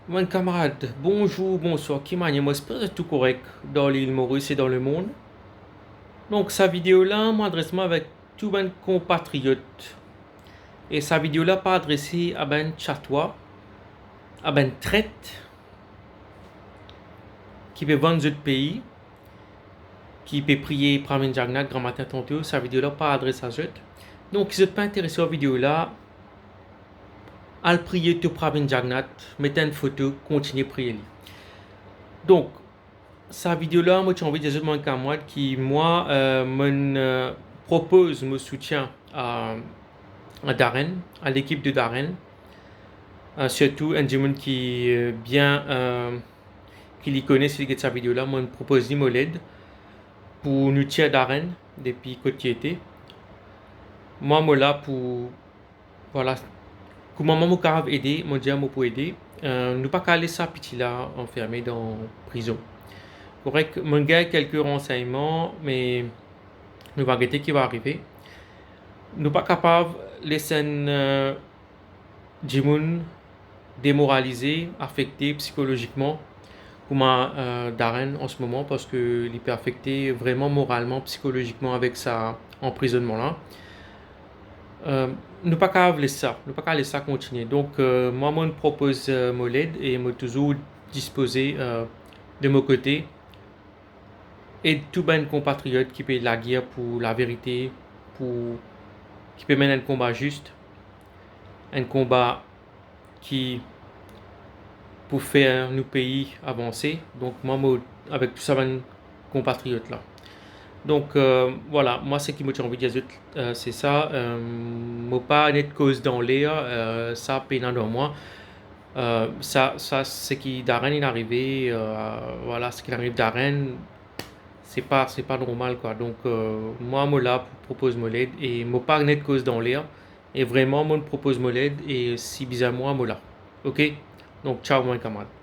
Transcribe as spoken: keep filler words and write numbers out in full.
Bann kamarad, bonzour, bonswar, ki manier? Mo espere zot tou korek dan lil Moris e dan lemond. Donk, sa video la, mo adres mwa avek tou bann konpatriot. E sa video la pa adrese a bann tyatwa, a bann tret ki pe vann zot pei, ki pe priye Pravin Jagannath gramatin tanto. Sa video la pa adres a zot. Donk, si zot pa interese ar video la, al priye to Pravin Jagannath, met enn foto, kontigne priye li. Donk, sa video la, mo ti anvi dir zot, bann kamarad, ki mwa, euh, mo'nn, euh, propoz mo soutien a, a Darren, a lekip de Darren. Euh, sirtou enn dimoun ki, euh, bien, euh, ki li kone, si li get sa video la, mo'nn propoz li mo led pou nou tir Darren depi kot li ete. Mwa, mo la pou, vwala, kouma mwa mo kapav ede, mo dir mo pou ede. Euh, nou pa kav les sa piti la anferme dan prizon. Korek, mo'nn gagn kelke ransegnman, me nou va gete ki va arive. Nou pa kapav les enn, euh, dimoun demoralize, afekte psikolozikman, kouma, euh, Darren an se moman, parski li pe afekte vreman moralman, psikolozikman avek sa anprizonnman la. Euh, nou pa kav les sa, nou pa kav les sa kontigne. Donk, euh, mwa, mo'nn propoz, euh, mo led e mo touzour dispoze, euh, de mo kote, ed tou bann konpatriot ki pe lager pou laverite, pou, ki pe menn enn konba zis, enn konba ki pou fer nou pei avanse. Donk, mwa, mo avek tou sa bann konpatriot la. Donk, euh, vwala, mwa, seki mo ti anvi dir zot, euh, se sa. Euh, mo pa net koz dan ler, euh, sa pena dan mwa. Euh, sa, sa, seki Darren inn arive, euh, vwala, seki inn ariv Darren, se pa, se pa normal, kwa. Donk, euh, mwa, mo la pou propoz mo led e mo pa net koz dan ler. E vreman, mo'nn propoz mo led e si bizin mwa, mo la. Ok? Donk, tchao, bann kamarad.